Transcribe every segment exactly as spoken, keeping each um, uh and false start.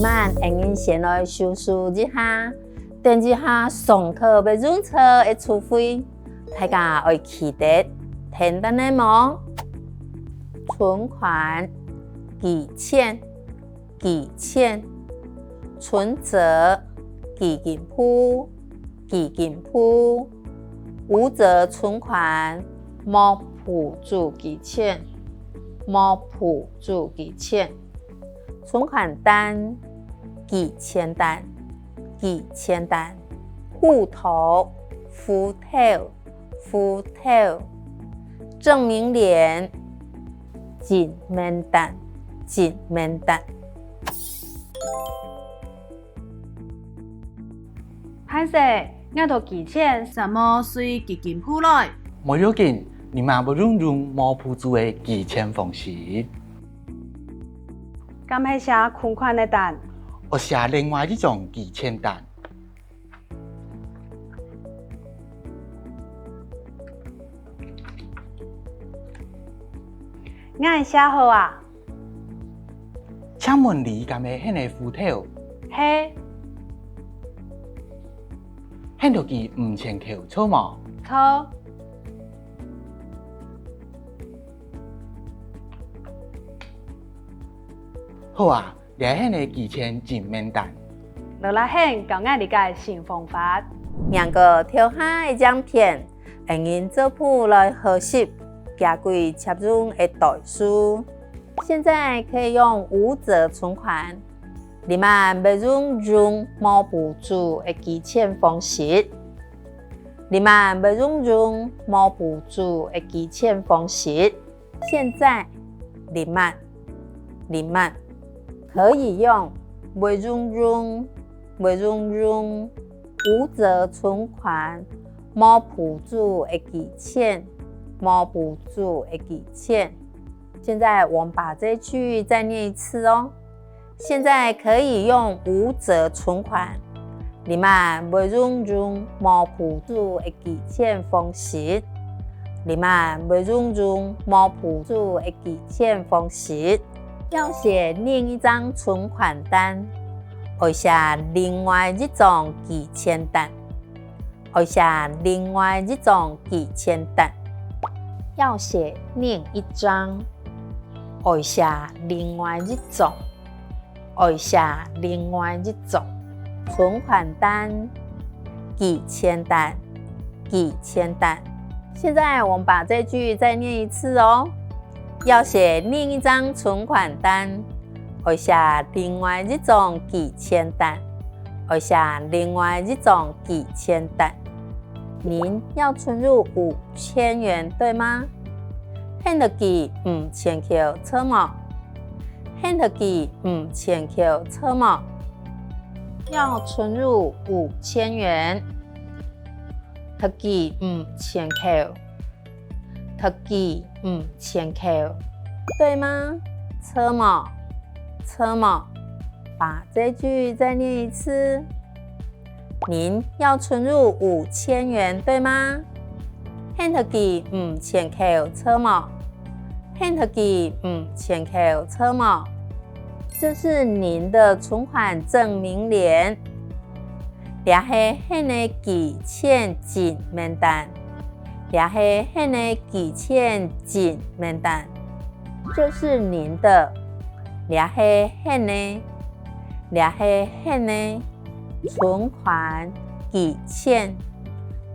慢，𠊎人先來收拾一下，等一下上課會用著个詞彙，大家愛記得聽等仔無？存款、寄錢、 寄錢，存摺，基金簿，基金簿，無摺存款，無簿子寄錢，無簿子寄錢，存款單，寄錢單，寄錢單，戶頭，戶頭， 戶頭，證明聯，證明單，證明單。歹勢，𠊎兜寄錢煞無隨基金簿來。無要緊，你嘛會用用無簿子个寄錢方式。敢係寫公款个單？愛寫另外一張寄錢單。 𠊎寫好啊。請問你敢係𠢕个戶頭？係。𠢕著寄五千箍，著無？著。好啊， 這係𠢕个寄錢證明單。勞瀝𠢕教𠊎這個新方法。䀴過頭下个影片，𠊎人做伙來學習幾句常用个代數。現在可以用無摺存款，這滿會用用無簿子个寄錢方式。這滿會用用無簿子个寄錢方式。 現在，這滿，這滿，可以用會用用，會用用，無摺存款，無簿子个寄錢，無簿子个寄錢。現在我們把這句再念一次哦。 現在可以用無摺存款，這滿會用用無簿子个寄錢方式，這滿會用用無簿子个寄錢方式。要寫另一張存款單，愛寫另外一張寄錢單。 愛寫另外一張寄錢單。要寫另一張，愛寫另外一張，愛寫另外一張。存款單，寄錢單，寄錢單。現在我們把這句再念一次哦。要寫另一張存款單，愛寫另外一張寄錢單。 愛寫另外一張寄錢單。您要存入五千元，對嗎？𠢕著寄五千箍，著無？𠢕著寄五千箍，著無？要存入五千元，著寄五千箍。 著寄五千箍，對嗎？著無？著無？把這句再念一次。您要存入五千元，對嗎？𠢕著寄五千箍，著無？𠢕著寄五千箍，著無？這是您的存款證明聯。 這係𠢕个寄錢證明單。這係𠢕个寄錢證明單。這是您的。這係𠢕个。這係𠢕个。存款，寄錢，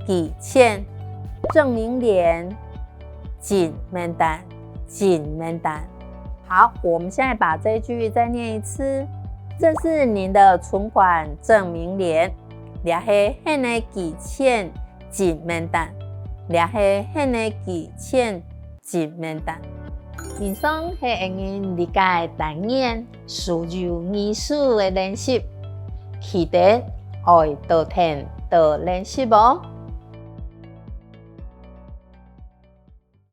寄錢。證明聯， 證明單，證明單。好，我們現在把這句再念一次。這是您的存款證明聯。這係𠢕个寄錢證明單。這係𠢕个寄錢證明單。以上係𠊎人這個單元所有語詞个練習，記得愛多聽多練習哦。